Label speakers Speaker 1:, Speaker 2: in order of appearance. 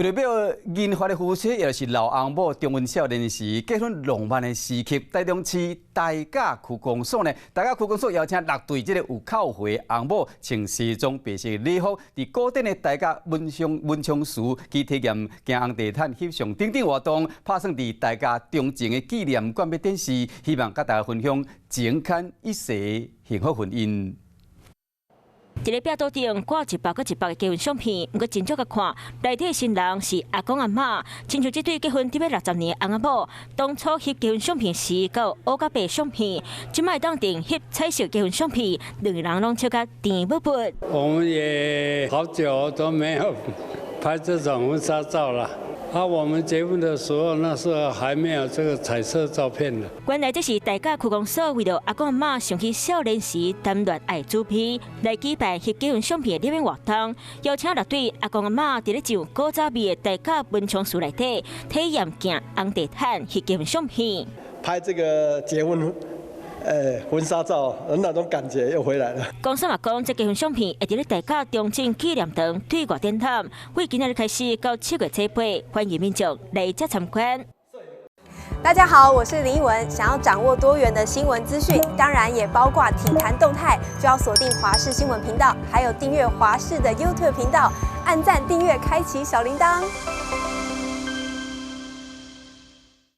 Speaker 1: 為著欲銀髮的夫妻，也就是老翁某重溫少年時結婚浪漫的時刻，台中市大甲區公所呢，大甲區公所邀請六對這個有口歲的翁某，穿西裝白色禮服，佇古典的大甲文昌祠去體驗行紅地毯、翕相等等活動，拍算佇大甲鍾情的紀念館欲展示，希望佮大家分享情牽一世的幸福婚姻。
Speaker 2: 佇咧壁桌頂掛一百閣一百个結婚相片，毋過真少共看，內底新人是阿公阿嬤，親像這對結婚得欲60年的翁仔某，當初翕結婚相片時，閣有烏佮白相片，這擺當陣翕彩色結婚相片，兩个人攏笑甲甜蜜蜜。
Speaker 3: 我們也好久都沒有拍這種婚紗照了。啊，我們結婚的時候，那時候還沒有這個彩色照片呢。
Speaker 2: 原來這是大甲區公所為著阿公阿嬤想起少年時談戀愛主題來舉辦翕結婚相片的攝影活動，邀請六對阿公阿嬤佇咧上古早味的大甲文昌祠內底體驗行紅地毯翕結婚相片。
Speaker 4: 拍這個結婚婚紗照，那種感覺又回來了。
Speaker 2: 公所嘛講，這結婚相片會佇咧大甲中正紀念堂對外展覽，為今仔日開始到7月初8，歡迎民眾來遮參觀。
Speaker 5: 大家好，我是林奕文。想要掌握多元的新聞資訊，當然也包括體壇動態，就要鎖定華視新聞頻道，還有訂閱華視的 YouTube 頻道，按讚、訂閱、開啟小鈴鐺。